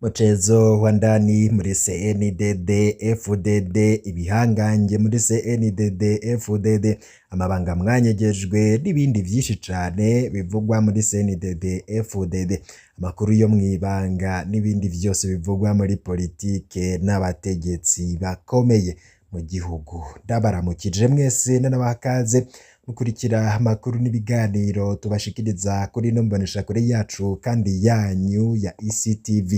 Mchezo wa ndani muri CNDD FDD, ibihangange muri CNDD FDD, amabanga mwanyegejwe n'ibindi vyinshi cane bivugwa muri CNDD FDD, amakuru yo mw'ibanga n'ibindi vyose bivugwa muri politike n'abategetsi bakomeye mu gihugu. Ndabaramukije mwese, nanabaha kaze mukurikira amakuru n'ibiganiro tubashikiriza kuri ino mboneshakure yacu kandi yanyu ya ECTV.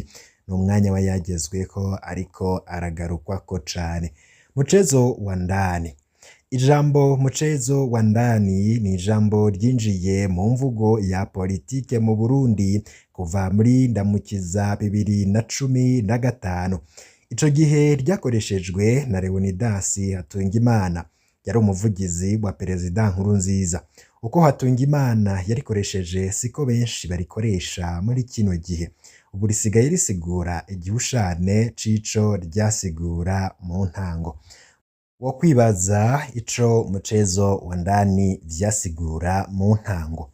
Ni umwanya wa yagezweko ariko aragarukwako cane. Mchezo wa ndani. Ijambo mchezo wa ndani ni ijambo ryinjiye mu mvugo ya politike mu Burundi kuva muri Ndamukiza 2015. Ico gihe ryakoreshejwe na Leonidas Hatungimana, yari umuvugizi wa Perezida Nkurunziza. Uko Hatungimana yarikoresheje siko benshi barikoresha muri kino gihe. Ubu risigaye risigura igihushane c'ico ryasigura mu ntango. Wo kwibaza ico mchezo wa ndani vyasigura mu ntango.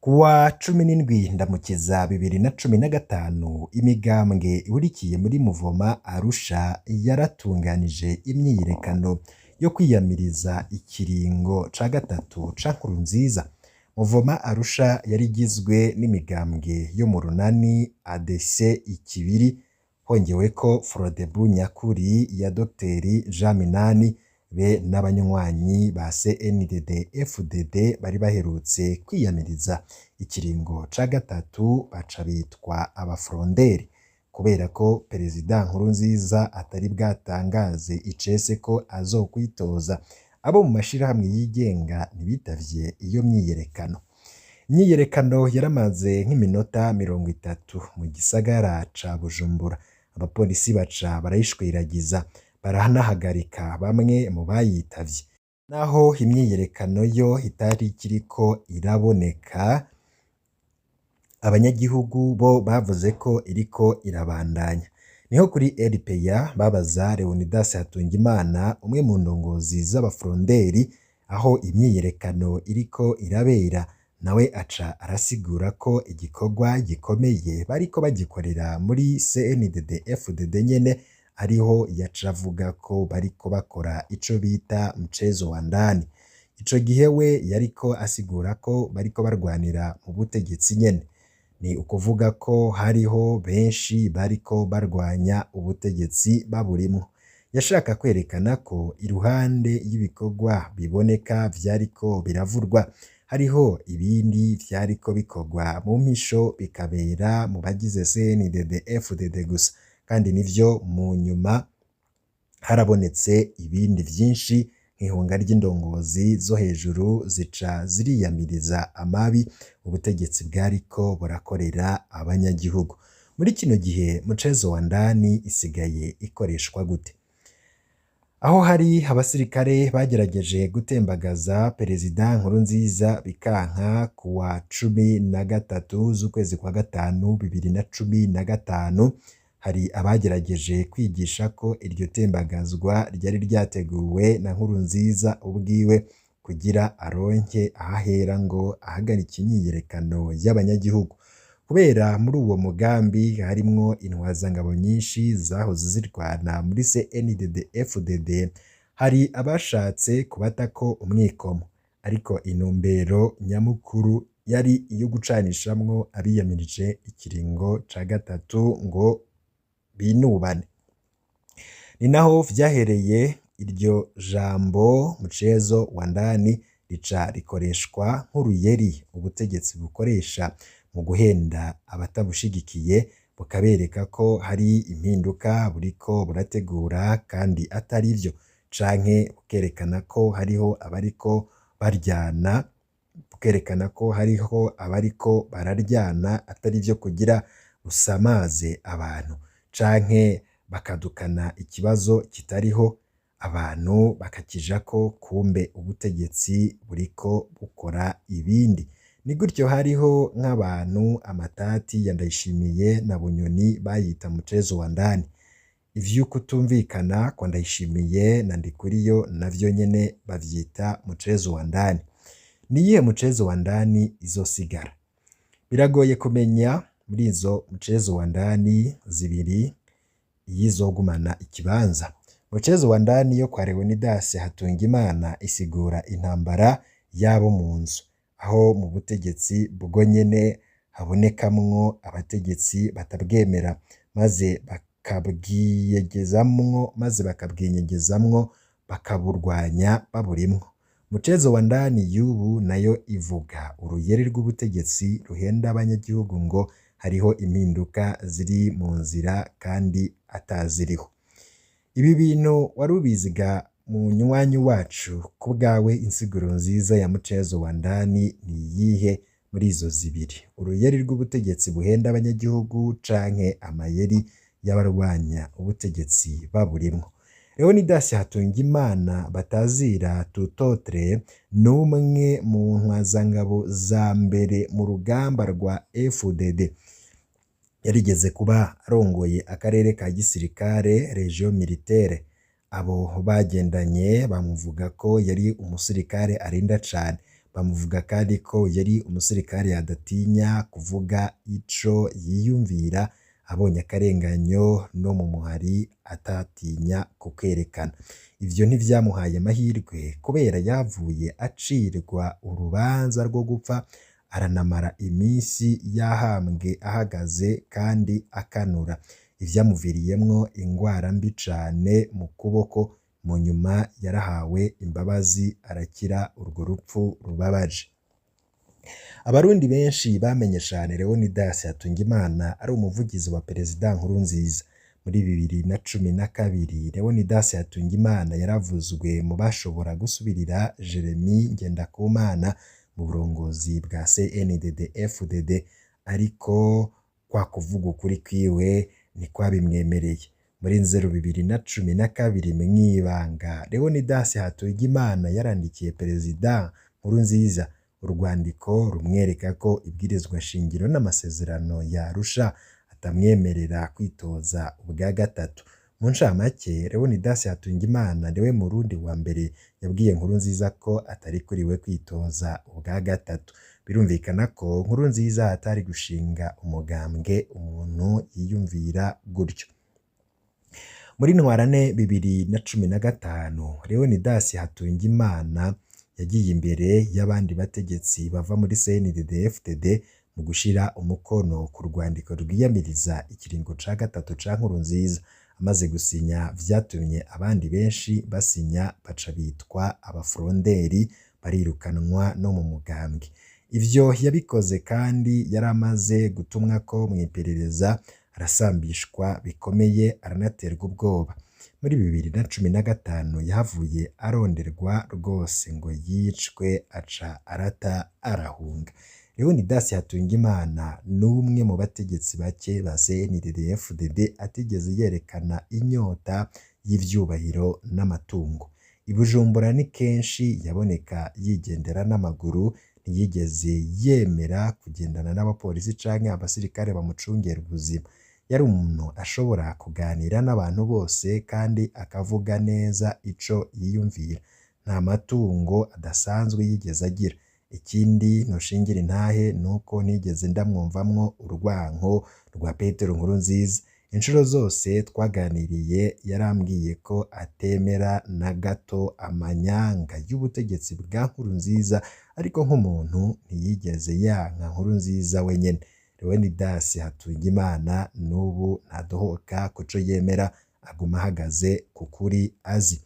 Kuwa 17 Ndamukiza 2015, imigambwe ihurikiye muri Mouvement Arusha yaratunganije imyiyerekano yo kwiyamiriza ikiringo ca gatatu ca Nkurunziza. Mouvement Arusha yari igizwe n'imigambwe yo mu runani ADC Ikibiri, hongeweko Frodebu Nyakuri ya Dr Jean Minani be n'abanywanyi ba CNDD FDD bari baherutse kwiyamiriza ikiringo ca gatatu, baca bitwa abafronderi. Kubera ko Perezida Nkurunziza atari bwatangaze icese ko azokwitoza, abo mu mashirahamwe yigenga ntibitavye iyo myiyerekano. Imyiyerekano yaramaze nk'iminota 30 mu gisagara ca Bujumbura. Abapolisi baca barayishwiragiza, baranahagarika bamwe mu bayitavye. Naho imyiyerekano yo itari ikiriko iraboneka, abanyagihugu bo bavuze ko iriko irabandanya. Niho kuri RPA babaza Leonidas Hatungimana, umwe mu ndongozi z'abafronderi, aho imyiyerekano iriko irabera, nawe aca arasigura ko igikorwa gikomeye bariko bagikorera muri CNDD FDD nyene, ariho yaca avuga ko bariko bakora ico bita mchezo wa ndani. Ico gihe we yariko asigura ko bariko barwanira mu butegetsi nyene. Ni ukuvuga ko hariho benshi bariko barwanya ubutegetsi baburimwo. Yashaka kwerekana ko iruhande y'ibikorwa biboneka vyariko biravurwa, hariho ibindi vyariko bikorwa mu mpisho, bikabera mu bagize CNDD FDD gusa. Kandi nivyo, mu nyuma harabonetse ibindi vyinshi nk'ihunga ry'indongozi zo hejuru zica ziriyamiriza amabi ubutegetsi bwariko burakorera abanyagihugu. Muri kino gihe mchezo wa ndani isigaye ikoreshwa gute? Aho hari abasirikare bagerageje gutembagaza Perezida Nkurunziza bikanka kuwa 13 z'ukwezi kwa gatanu 2015, hari abagerageje kwigisha ko iryo tembagazwa ryari ryateguwe na Nkurunziza ubwiwe kugira aronke ahahera ngo ahagarike imyiyerekano y'abanyagihugu. Kubera muri uwo mugambi harimwo intwazangabo nyinshi zahoze zirwana muri CNDD FDD, hari abashatse kubatako umwikomo, ariko intumbero nyamukuru yari iyo gucanishamwo abiyamirije ikiringo ca gatatu ngo binubane. Ni naho vyahereye iryo jambo mchezo wa ndani rica rikoreshwa nk'uruyeri ubutegetsi bukoresha mu guhenda abatabushigikiye, bukabereka ko hari impinduka buriko burategura kandi atari vyo, canke bukerekana ko hariho abariko baryana, bukerekana ko hariho abariko bararyana atari vyo kugira busamaze abantu, canke bakadukana ikibazo kitariho, abantu bakakijako, kumbe ubutegetsi buriko bukora ibindi. Ni gutyo hariho nk'abantu amatati ya Ndayishimiye na Bunyoni bayita mchezo wa ndani. Ivy'ukutumvikana kwa Ndayishimiye na Ndikuriyo navyo nyene bavyita mchezo wa ndani. Ni iyihe mchezo wa ndani izosigara? Biragoye kumenya. Muri izo mchezo wa ndani zibiri, iyizogumana ikibanza. Mchezo wa ndani yo kwa Leonidas Hatungimana isigura intambara y'abo mu nzu, aho mu butegetsi bwo nyene habonekamwo abategetsi batabwemera, maze bakabwinyegezamwo bakaburwanya baburimwo. Mchezo wa ndani y'ubu nayo ivuga uruyeri rw'ubutegetsi ruhenda abanyagihugu ngo hariho impinduka ziri mu nzira kandi ataziriho. Ibi bintu warubiziga munywanyi wacu? Ku bwawe, insiguro nziza ya mchezo wa ndani ni iyihe muri izo zibiri? Uruyeri rw'ubutegetsi buhenda abanyagihugu canke amayeri y'abarwanya ubutegetsi baburimwo? Leonidas Hatungimana batazira Tutotre ni umwe mu ntwazangabo za mbere mu rugamba rwa FDD. Yarigeze kuba arongoye akarere ka gisirikare, région militaire. Abo bagendanye bamuvuga ko yari umusirikare arinda cane. Bamuvuga kandi ko yari umusirikare adatinya kuvuga ico yiyumvira, abonye akarenganyo no mu muhari atatinya kukerekana. Ivyo ntivyamuhaye amahirwe, kubera yavuye acirwa urubanza rwo gupfa, aranamara iminsi yahambwe ahagaze kandi akanura. Ivyamuviriyemwo ingwara mbi cane mu kuboko. Mu nyuma yarahawe imbabazi, arakira urwo rupfu rubabaje. Abarundi benshi bamenye cane Leonidas Hatungimana ari umuvugizi wa Perezida Nkurunziza. Muri 2012 Leonidas Hatungimana yaravuzwe mu bashobora gusubirira Jeremie Ngendakumana mu burongozi bwa CNDD-FDD, ariko kwa kuvuga ukuri kwiwe ntikwabimwemereye. Muri Nzero 2012, mw'ibanga, Leonidas Hatungimana yarandikiye Perezida Nkurunziza urwandiko rumwereka ko ibwirizwa shingiro n'amasezerano ya Arusha atamwemerera kwitoza ubwa gatatu. Mu ncamake, Leonidas Hatungimana niwe Murundi wa mbere yabwiye Nkurunziza ko atarikuriwe kwitoza ubwa gatatu. Birumvikana ko Nkurunziza atari gushinga umugambwe umuntu yiyumvira gutyo. Muri Ntwarante 2015, Leonidas Hatungimana yagiye imbere y'abandi bategetsi bava muri CNDD-FDD mu gushira umukono ku rwandiko rwiyamiriza ikiringo ca gatatu ca Nkurunziza. Amaze gusinya, vyatumye abandi benshi basinya, baca bitwa abafronderi, barirukanwa no mu mugambwe. Ivyo yabikoze kandi yaramaze gutumwako mw'iperereza, arasambishwa bikomeye, aranaterwa ubwoba. Muri 2015 yahavuye aronderwa rwose ngo yicwe, aca arata arahunga. Leonidas Hatungimana ni umwe mu bategetsi bake ba CNDD-FDD atigeze yerekana inyota y'ivyubahiro n'amatungo. I Bujumbura ni kenshi yaboneka yigendera n'amaguru, ntiyigeze yemera kugendana n'abapolisi canke abasirikare bamucungera ubuzima. Yari umuntu ashobora kuganira n'abantu bose kandi akavuga neza ico yiyumvira. Nta matungo adasanzwe yigeze agira. Ikindi noshingira intahe nuko ntigeze ndamwumvamwo urwanko rwa Petero Nkurunziza. Inshuro zose twaganiriye yarambwiye ko atemera na gato amanyanga y'ubutegetsi bwa Nkurunziza, ariko nk'umuntu ntiyigeze yanka Nkurunziza wenyene. Leonidas Hatungimana n'ubu ntadohoka kuco yemera, aguma ahagaze ku kuri azi.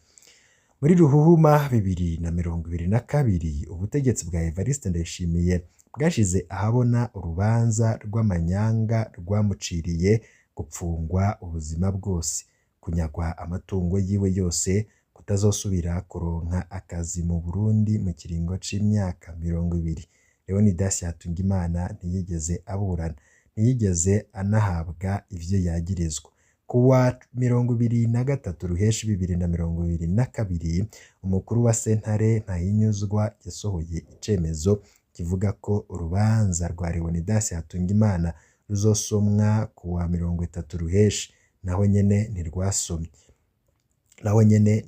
Muri Ruhuhuma 2022, ubutegetsi bwa Evariste Ndayishimiye bwashize ahabona urubanza rw'amanyanga rwamuciriye gupfungwa ubuzima bwose, kunyagwa amatungo yiwe yose, kutazosubira kuronka akazi mu Burundi mu kiringo c'imyaka 20. Leonidas Hatungimana ntiyigeze aburana, ntiyigeze anahabwa ivyo yagirizwa. Kuwa 23 Ruheshi 2022, umukuru wa sentare Ntahinyuzwa yasohoye icemezo kivuga ko urubanza rwa Leonidas Hatungimana ruzosomwa kuwa 30 Ruheshi, naho nyene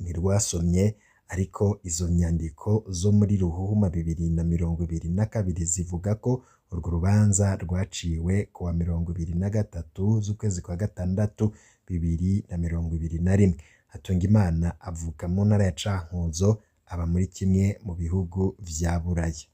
ntirwasomye. Ariko izo nyandiko zo muri Ruhuhuma 2022 zivuga ko urwo rubanza rwaciwe kuwa 23 z'ukwezi kwa gatandatu 2021. Hatungimana avuka mu ntara ya Cankuzo, aba muri kimwe mu bihugu vya Buraya.